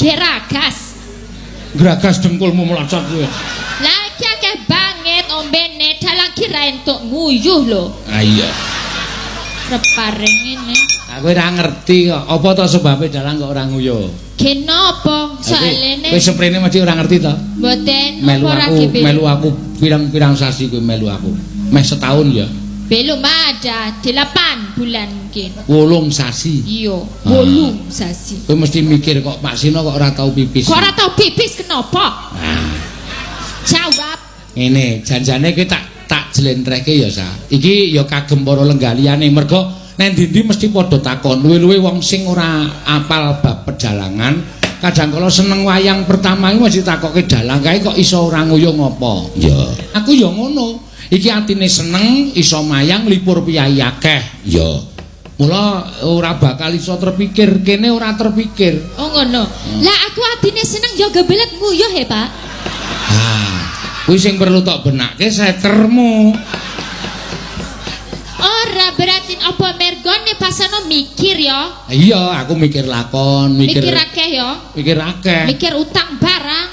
Geragas. Gragas dengkulmu melocot kuwi. Lah iki akeh banget ombene, dalang ki ra entuk nguyuh lho. Ah iya. Repare ngene. Aku ora ngerti kok. Apa to sebabe dalang kok ora nguyuh? Kenapa? Soalene Kowe seprene mesti ora ngerti to? Mboten. Melu apa ora aku, ki melu aku pirang-pirang sasi kowe melu aku. Meh setahun ya. Belum ada 8 bulan mungkin. 8 sasi. Iya, 8 sasi. Kowe mesti mikir kok Pak Sino kok ora tau pipis. Kok ora tau pipis kenapa? Nah, Jawab. ngene, janjane kowe tak jlentrehke ya, Sa. Iki ya kagem para lenggaliyane mergo nek ndi-ndi mesti padha takon. Luwe-luwe wong sing ora apal bab pedalangan, kadang kala seneng wayang pertama iki mesti takoke dalang kae kok iso ora nguyuh ngopo. Ya. Aku ya ngono. Iki atine seneng iso mayang lipur piyayi akeh. Ya. Mula ora bakal iso terpikir, kene ora terpikir. Oh ngono. Lah aku atine seneng ya gebelet nguyuh he, Pak. Ah, kuwi sing perlu tok benake setermu. Ora berarti apa mergone pasano mikir ya. Iya, aku mikir lakon, mikir Mikir akeh ya. Mikir akeh. Mikir utang barang.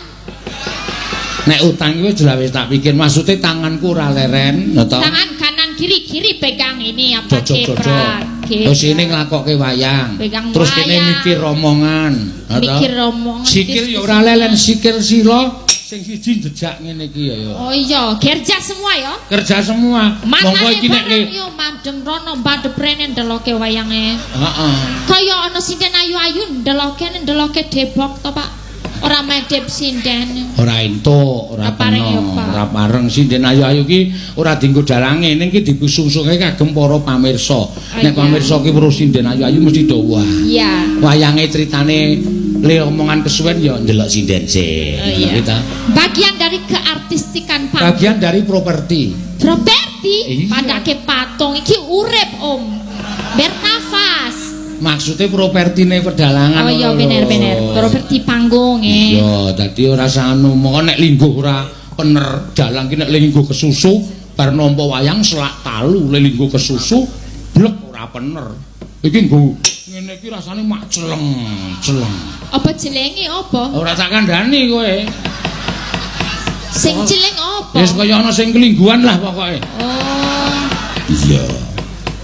Nek utang iku jelas wis tak pikir, maksude tanganku ora leren, lho to. Tangan kanan kiri kiri pegang ini apa Cocok-cocok. Terus ini nglakokke wayang. Pegang Terus kene wayang. mikir omongan, lho to. Mikir omongan. Sikil ya ora lelen, sikil sila sing siji jejak ngene iki ya ya. Oh iya, kerja semua ya. Kerja semua. Monggo Matane iki nek barang yo madem rono madhep rene ndeloke wayange. Heeh. Kaya ana sinden ayu-ayu ndeloke ndeloke debok to, Pak. Ora medhep sinden. Ora entuk, ora Ora pareng kena, ya, Pak. ora pareng sinden ayu-ayu ki ora dienggo dalange, ning ki dipusungsungke kagem para pamirsa. Nek iya. pamirsa ki weruh sinden ayu-ayu mesti do wah. Iya. Wayange critane le omongan kesuwen ya ndelok sinden sih. Oh, iya. Gitu. Bagian dari keartistikan panggung. Bagian dari properti. Properti Iya. padake patung iki urip, Om. Bernafas. Maksudnya propertine pedalangan. Oh iya ngono lho. bener-bener. Properti panggung eh. Iya, dadi ora anu mongko nek lingguh ora pener dalang ki nek lingguh kesusu bar nampa wayang selak talu le lingguh kesusu blek ora pener. Iki nggo ngene iki rasane mak celeng, celeng. Apa jelenge apa? Ora tak kandhani kowe. Sing jeleng apa? Wis kaya ana sing kelingguhan lah pokoke. Oh. Iya.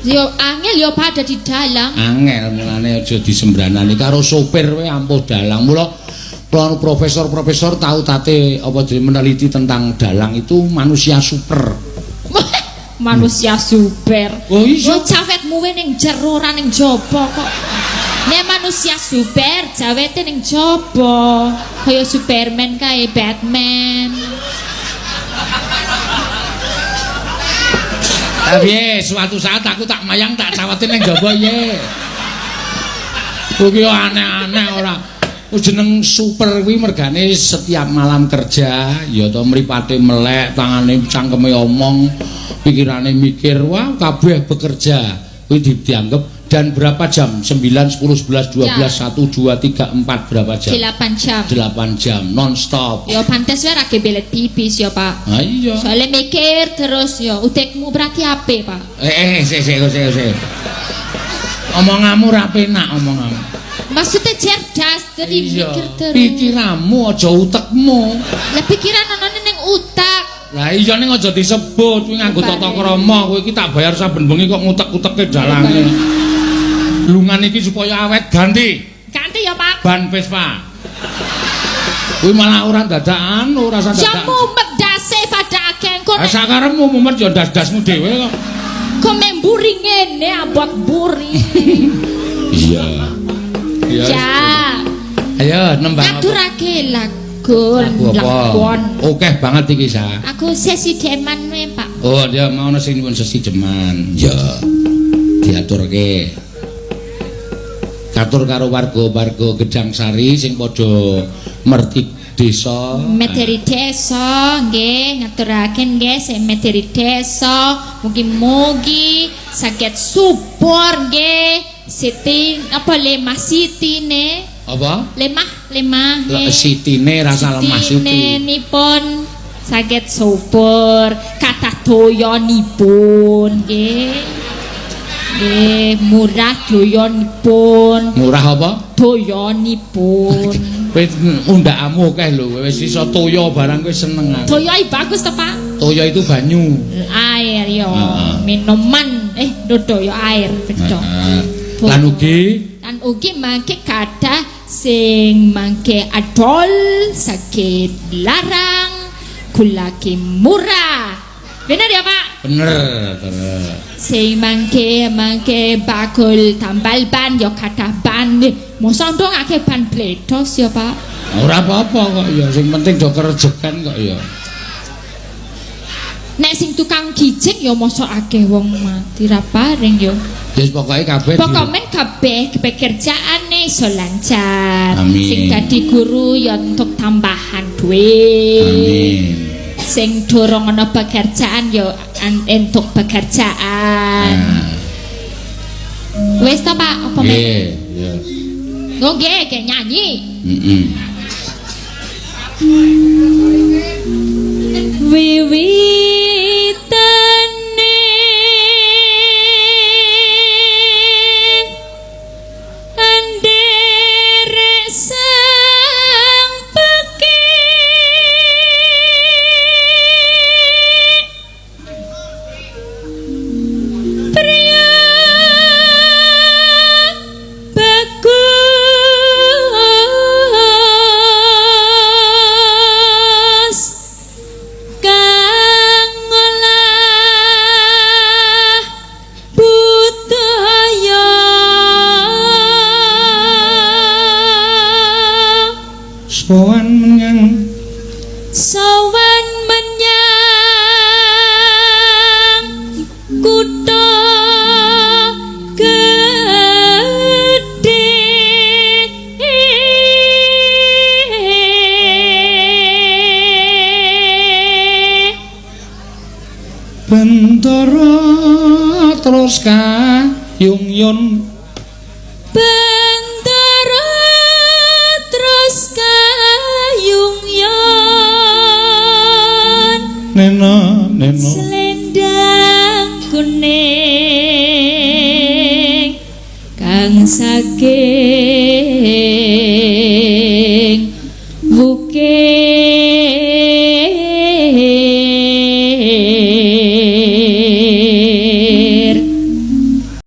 Yo angel yo pada di dalang. Angel mulane aja disembranani karo sopir kowe ampuh dalang. Mula profesor-profesor tahu tate apa jenenge meneliti tentang dalang itu manusia super. Manusia super. Oh iya. Oh cawetmu we ning jero ora ning jaba kok. Nek manusia super cawete ning jaba. Kaya Superman kae Batman. Tapi suatu saat aku tak mayang tak cawetin ning jaba piye. Kuwi aneh-aneh ora. Jeneng super kuwi mergane setiap malam kerja ya to mripate melek, tangane cangkeme omong, pikirane mikir, wah kabeh bekerja. Kuwi dianggap dan berapa jam? 9, 10, 11, 12, Ya. 1, 2, 3, 4 berapa jam? 8 jam. 8 jam non stop. Ya pantes wae ra kebelet pipis ya, Pak. Ah iya. Soalnya mikir terus ya, utekmu berarti ape, Pak? Sik sik sik sik. Omonganmu ra penak omonganmu. Maksudnya cerdas, jadi Iya. mikir terus. Pikiranmu aja utekmu. Lah pikiran onone ning utek. Lah iya ning aja disebut kuwi nganggo tata krama, kowe iki tak bayar saben bengi kok ngutek-uteke dalange. Lungan iki supaya awet ganti. Ganti ya, Pak. Ban Vespa. Kuwi malah ora dadak anu, ora Ya dadak. mumet dase pada akeh engko Ah nek sakarepmu mumet ya ndas-ndasmu dhewe kok. kok memburi ngene abot buri. Iya. Iya. Ya. Ayo nembang. Ngaturake lagu Lagu apa? lakon. Okeh banget iki, Sa. Aku sesi deman we, Pak. Oh, dia mau ana sing nyuwun sesi jeman. Ya. Diaturke. Katur karo warga-warga Gedangsari sing padha merti desa. Mederi desa nggih ngaturaken nggih sing mederi desa mugi-mugi saged subur nggih. Siti apa lemah sitine? Apa? Lemah, lemah. Sitine rasa lemah siti. Nipun saged subur kathah doyonipun nggih. Nggih, murah doyonipun. Murah apa? Doyonipun. Kowe undakamu akeh lho, wis iso toya barang kowe seneng aku. Toya bagus to, Pak? Toya itu banyu. Air yo, Heeh. minuman dodo yo air beda. Heeh. Lan ugi Lan ugi mangke kathah sing mangke adol sakit larang gulake murah. Bener ya, Pak? Bener, bener. Sing mangke mangke bakul tambal ban ya kathah ban. Mosok ndong akeh ban bledos ya, Pak? Ora apa-apa kok ya, sing penting do kerejekan kok ya. Nek sing tukang kijing ya mosok akeh wong mati ra paring ya. Wis pokoke kabeh Pokoke men kabeh pekerjaane iso lancar. Amin. Sing dadi guru ya entuk tambahan duit. Amin. Sing durung ana pekerjaan ya entuk pekerjaan. Nah, Wis to, Pak, apa men? nggih, ya. Oh nggih, nggih nyanyi. Heeh. Wiwitane anderek sang pekik pria bagus kang ngolah budaya Sowan menyang sowan menyang kutha gedhe. Bentara terus kayung-yun Bentara terus kayung yon nena nena selendang kuning kang saking